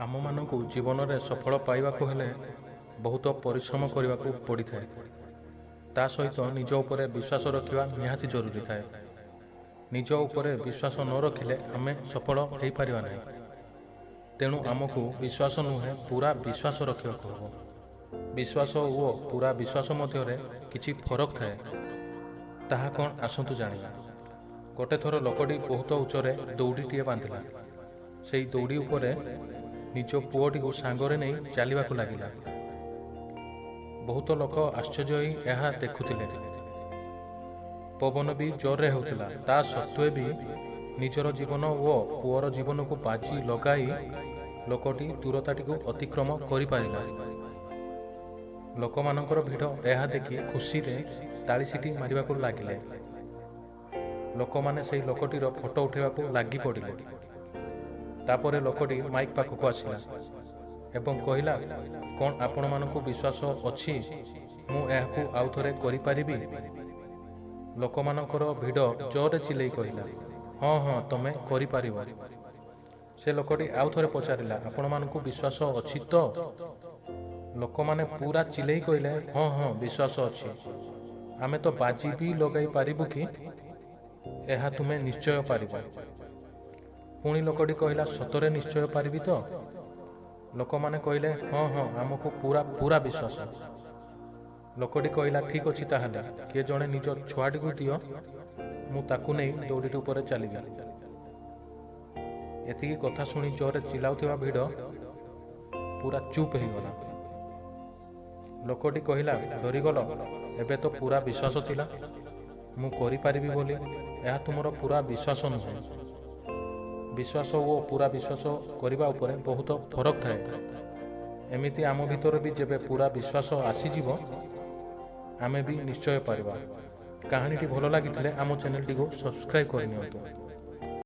ଆମମାନଙ୍କୁ ଜୀବନରେ ସଫଳ ପାଇବାକୁ ହେଲେ ବହୁତ ପରିଶ୍ରମ କରିବାକୁ ପଡ଼ିଥାଏ। ତା ସହିତ ନିଜ ଉପରେ ବିଶ୍ୱାସ ରଖିବା ନିହାତି ଜରୁରୀ ଥାଏ। ନିଜ ଉପରେ ବିଶ୍ୱାସ ନ ରଖିଲେ ଆମେ ସଫଳ ହୋଇପାରିବା ନାହିଁ। ତେଣୁ ଆମକୁ ବିଶ୍ୱାସ ନୁହେଁ, ପୁରା ବିଶ୍ୱାସ ରଖିବାକୁ ହେବ। ବିଶ୍ୱାସ ଓ ପୁରା ବିଶ୍ୱାସ ମଧ୍ୟରେ କିଛି ଫରକ ଥାଏ। ତାହା କ'ଣ, ଆସନ୍ତୁ ଜାଣିବା। ଗୋଟେ ଥର ଲୋକଟି ବହୁତ ଉଚ୍ଚରେ ଦଉଡ଼ିଟିଏ ବାନ୍ଧିଲା। ସେଇ ଦଉଡ଼ି ଉପରେ ନିଜ ପୁଅଟିକୁ ସାଙ୍ଗରେ ନେଇ ଚାଲିବାକୁ ଲାଗିଲା। ବହୁତ ଲୋକ ଆଶ୍ଚର୍ଯ୍ୟ ହୋଇ ଏହା ଦେଖୁଥିଲେ। ପବନ ବି ଜୋରରେ ହେଉଥିଲା। ତା ସତ୍ତ୍ୱେ ବି ନିଜର ଜୀବନ ଓ ପୁଅର ଜୀବନକୁ ବାଜି ଲଗାଇ ଲୋକଟି ଦୂରତାଟିକୁ ଅତିକ୍ରମ କରିପାରିଲା। ଲୋକମାନଙ୍କର ଭିଡ଼ ଏହା ଦେଖି ଖୁସିରେ ତାଳିସିଟି ମାରିବାକୁ ଲାଗିଲେ। ଲୋକମାନେ ସେହି ଲୋକଟିର ଫଟୋ ଉଠାଇବାକୁ ଲାଗି ପଡ଼ିଲେ। ତାପରେ ଲୋକଟି ମାଇକ୍ ପାଖକୁ ଆସିଲା ଏବଂ କହିଲା, "କ'ଣ ଆପଣମାନଙ୍କୁ ବିଶ୍ୱାସ ଅଛି ମୁଁ ଏହାକୁ ଆଉ ଥରେ କରିପାରିବି?" ଲୋକମାନଙ୍କର ଭିଡ଼ ଜୋରରେ ଚିଲେଇ କହିଲା, "ହଁ ହଁ, ତମେ କରିପାରିବ।" ସେ ଲୋକଟି ଆଉ ଥରେ ପଚାରିଲା, "ଆପଣମାନଙ୍କୁ ବିଶ୍ୱାସ ଅଛି ତ?" ଲୋକମାନେ ପୁରା ଚିଲେଇ କହିଲେ, "ହଁ ହଁ, ବିଶ୍ୱାସ ଅଛି। ଆମେ ତ ବାଜି ବି ଲଗାଇ ପାରିବୁ କି ଏହା ତୁମେ ନିଶ୍ଚୟ ପାରିବ।" ପୁଣି ଲୋକଟି କହିଲା, "ସତରେ ନିଶ୍ଚୟ ପାରିବି ତ?" ଲୋକମାନେ କହିଲେ, "ହଁ ହଁ, ଆମକୁ ପୁରା ପୁରା ବିଶ୍ୱାସ।" ଲୋକଟି କହିଲା, "ଠିକ୍ ଅଛି ତାହେଲେ, କିଏ ଜଣେ ନିଜ ଛୁଆଟିକୁ ଦିଅ, ମୁଁ ତାକୁ ନେଇ ଦଉଡ଼ିଟି ଉପରେ ଚାଲିବି।" ଏତିକି କଥା ଶୁଣି ଜୋରରେ ଚିଲାଉଥିବା ଭିଡ଼ ପୁରା ଚୁପ୍ ହେଇଗଲା। ଲୋକଟି କହିଲା, "ଡରିଗଲ? ଏବେ ତ ପୁରା ବିଶ୍ୱାସ ଥିଲା ମୁଁ କରିପାରିବି ବୋଲି। ଏହା ତୁମର ପୁରା ବିଶ୍ୱାସ ନୁହେଁ।" ବିଶ୍ୱାସ ଓ ପୁରା ବିଶ୍ୱାସ କରିବା ଉପରେ ବହୁତ ଫରକ ଥାଏ। ଏମିତି ଆମ ଭିତରେ ବି ଯେବେ ପୁରା ବିଶ୍ୱାସ ଆସିଯିବ, ଆମେ ବି ନିଶ୍ଚୟ ପାରିବା। କାହାଣୀଟି ଭଲ ଲାଗିଥିଲେ ଆମ ଚ୍ୟାନେଲଟିକୁ ସବସ୍କ୍ରାଇବ୍ କରିନିଅନ୍ତୁ।